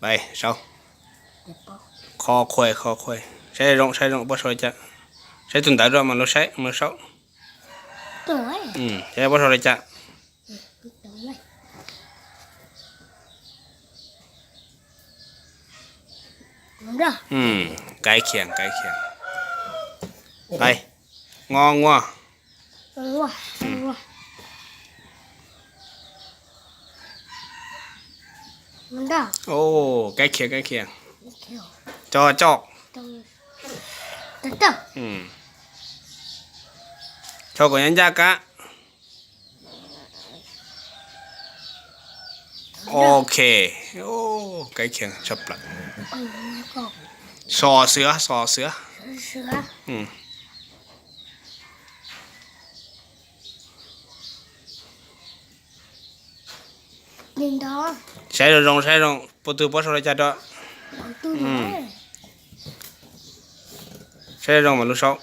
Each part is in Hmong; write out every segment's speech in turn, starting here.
Pais sau. Kho khuai, kho khuai. Saib zoo, saib zoo, puab sau li cas. Saib tus ntawv rau mas lug saib, mas lug sau. Saib puab sau li cas. Qaiv khiam, qaiv khiam. Pais. Ngo nguag. Qaiv khiam, qaiv khiam. Co coj. Sau kom ncaj ncaj kab. Ok. Qaiv khiam tshaj plaws. Xos xwb, xos xwb. Saib zoo zoo, saib zoo, puab tug puab sau li cas rau. Saib zoo mas lug sau.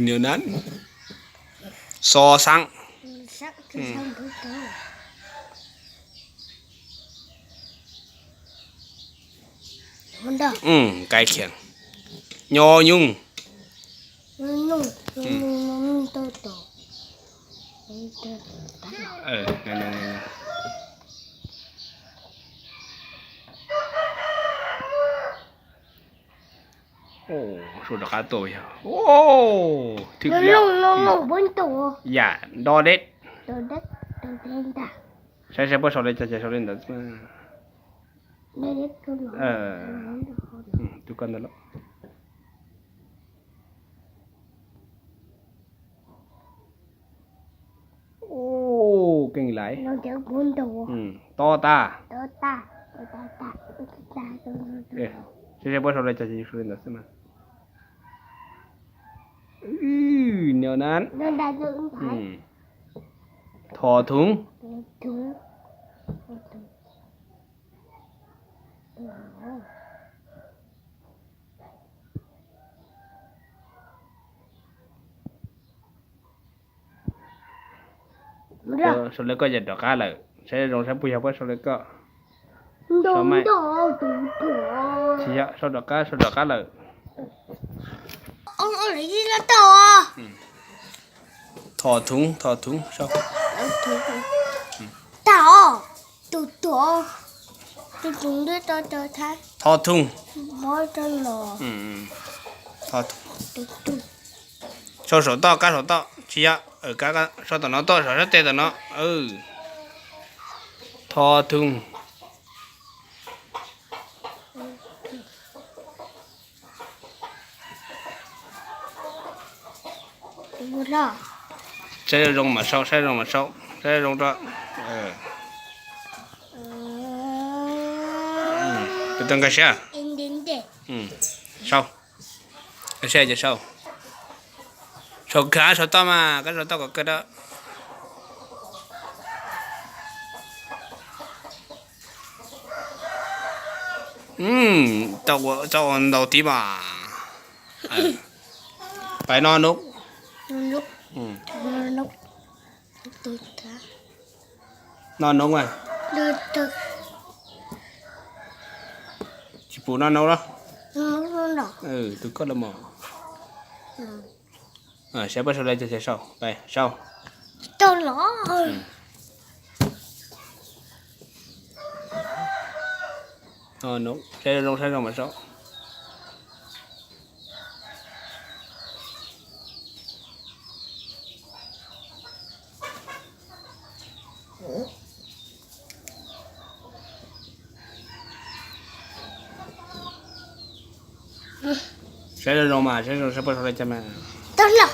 Nio nan. Xos xav. Qaiv khiam. Nyo nyoog. Sau rov qab tuaj yog. Yam do deb. Saib saib puab sau li cas ces sau li ntawd. Tus koj ntawd los. Keej laiv. To tas. Saib saib puab sau li cas ces sau li ntawd xwb mas. Nio nan. Tho thung. Sau li koj ces rov qab lawm, saib zoo saib puas yog puab sau li koj. Tsis yog, sau rov qab, sau rov qab lawm. Tho thung, tho thung, sau. Tag os, tus tuam, tus tuam ntawd tau tau thab. Tho thung. Mob rau los. Tho thung. Sau saum toj, kab saum toj, tsis yog, sau tom no tuaj, saum sab tes tom no. Tho thung. Saib zoo mas sau, saib zoo mas sau, saib zoo rau. Tus tau nkag siab. Sau. Nkag siab ces sau. Sau kab saum toj mas, kab saum toj kom kawg rau. Tau ua ntau tib mas. Pais no noob. No noob. Tsis pum no noob los. Tus koj los mos. Saib puab sau li cas ces sau, pais sau. Tau los. Saib zoo saib zoo mas sau. Saib zoo zoo mas, saib zoo saib puab sau li cas mas. Tau los.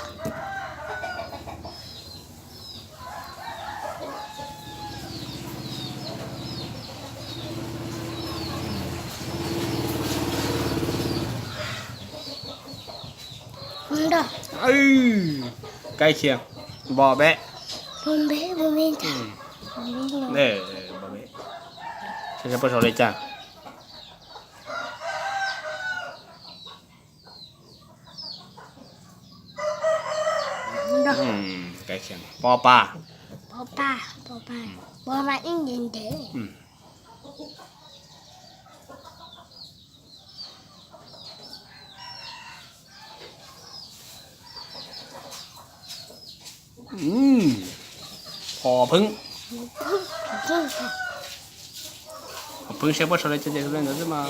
Kab khiam, npo peb. Npo peb, npo peb. Saib saib puab sau li cas. Pos pas. Pos pas, pos pas, pos pas ib ntev ntev. Phom pheeb. Phom pheeb saib puab sau li cas ces ntawd xwb mas.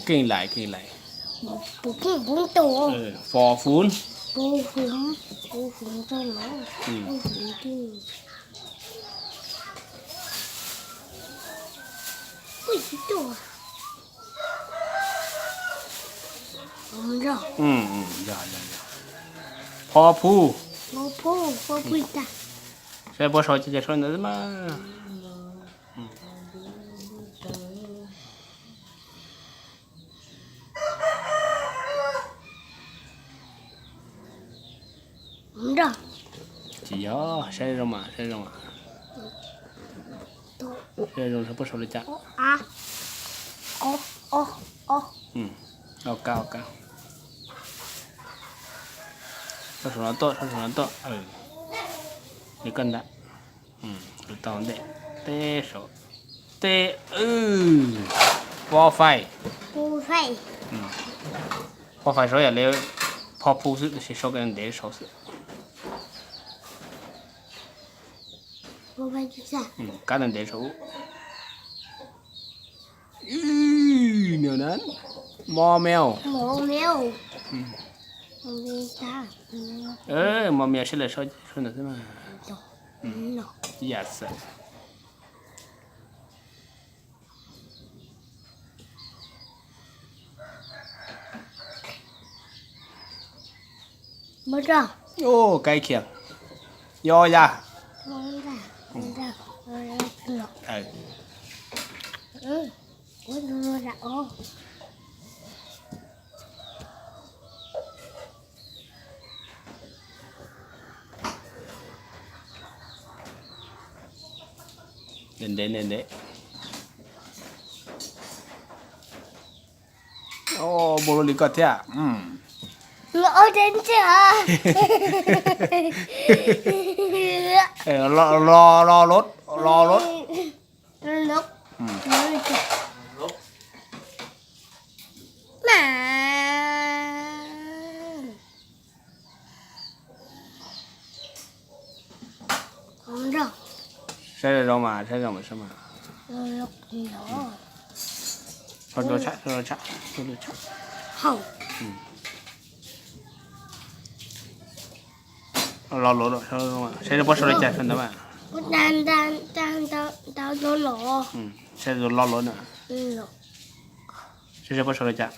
Keej lais, keej lais. Phom fuv. Phom phu. Saib puab sau li cas ces sau li ntawd xwb mas. Tsis yog, saib zoo mas, saib zoo. Saib zoo saib puab sau li cas. Au ka, au ka. Sau saum no tuaj, sau saum no tuaj. Li koj ntag. Tau ntej, teb saum, teb, pob fais. Pob fais sau yam li phom phu xwb tab sis sau ntev saud xwb. Kab ntev ntev saud. Mo meo. Mo meo saib lawv sau ntawd xwb mas. Ib yam xwb. Kaib kiag. Yo ya. Ntev ntev ntev. Npaum li koj thiab. Lo, lo, lo lod, lo lod. Saib zoo mas, saib zoo mas, saib mas. Lo lod, saib puab sau li cas ntawd mas. Saib zoo lo lod na. Saib saib puab sau li cas.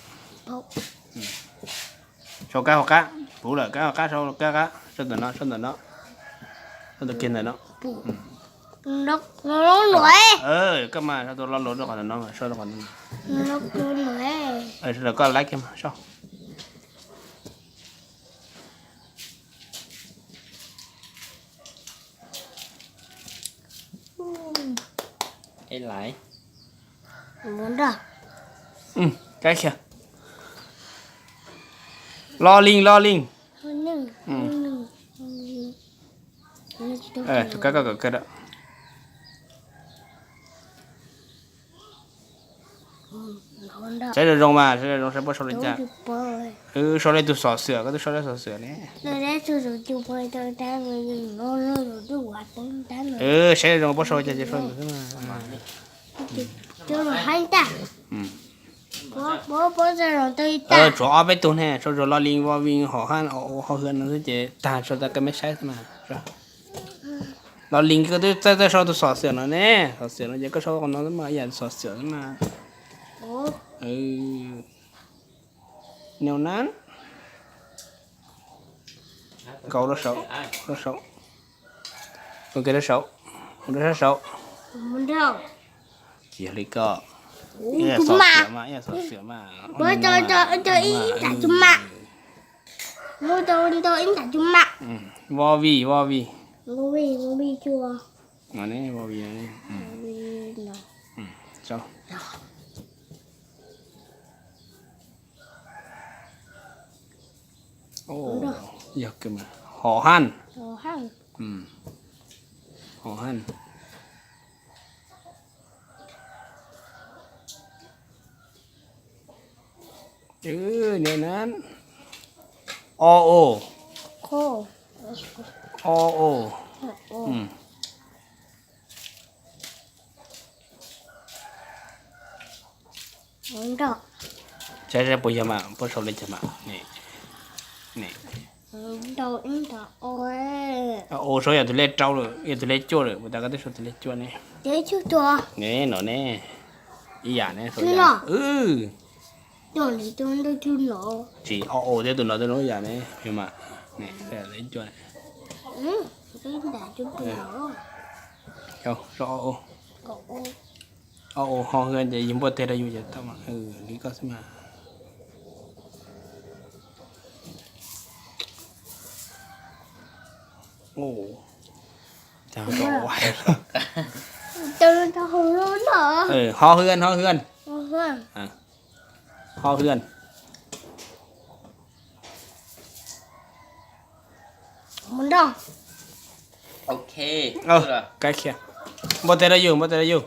Sau kab hauv qab, puv lawm kab hauv qab, sau kab qab, sau ntawm no, sau ntawm no, sau ntawm kiag ntawm no. Koj mas sau tus lo lod rau qhov ntawm no, sau rau qhov ntawm no. Sau ntawm koj laib kiag mas sau. Kaib kiag. Lo lees, lo lees. Tus kab koj kawm kawg lawm. Saib zoo zoo mas, saib zoo zoo saib puab sau li cas. Sau li tus xov xwm, koj twb sau li xov xwm ne. Saib zoo puab sau li cas ces sau li ntawd xwb mas. Tshuav ob peb tug ne, sau zaum lo lees, vo vees, hauv hwv no xwb ces tag, sau tag koj mej saib xwb mas. Lo lees koj twb txawj txawj sau tus xov xwm no ne, xov xwm no ces koj sau qhov no xwb mas, ib yam xov xwm xwb mas. Neu na. Nkaus rau saum, rau saum. Ua ke rau saum, ua rau sab saum. Tsis yog li koj. Ib yam xov xwm mas, ib yam xov xwm mas. Vo vij, vo vij. No ne, bo vi no ne. Yog hov haj. Hov haj. Niam na. O o. O o. Saib saib puas yog mas, puab sau li cas mas. O o sau yog tus lej rau lawm, yog tus lej cuaj lawm, puas tas koj twb sau tus lej cuaj ne. Ne no ne, ib yam ne. Tsis o o thiab tus no twb ib yam ne, yog mas. O o ho hwj ces yus npuaj teg rau yus ces tau mas, li koj xwb mas. Ho hwj, ho hwj. Ho hwj. Npuaj teg rau yus, npuaj teg rau yus.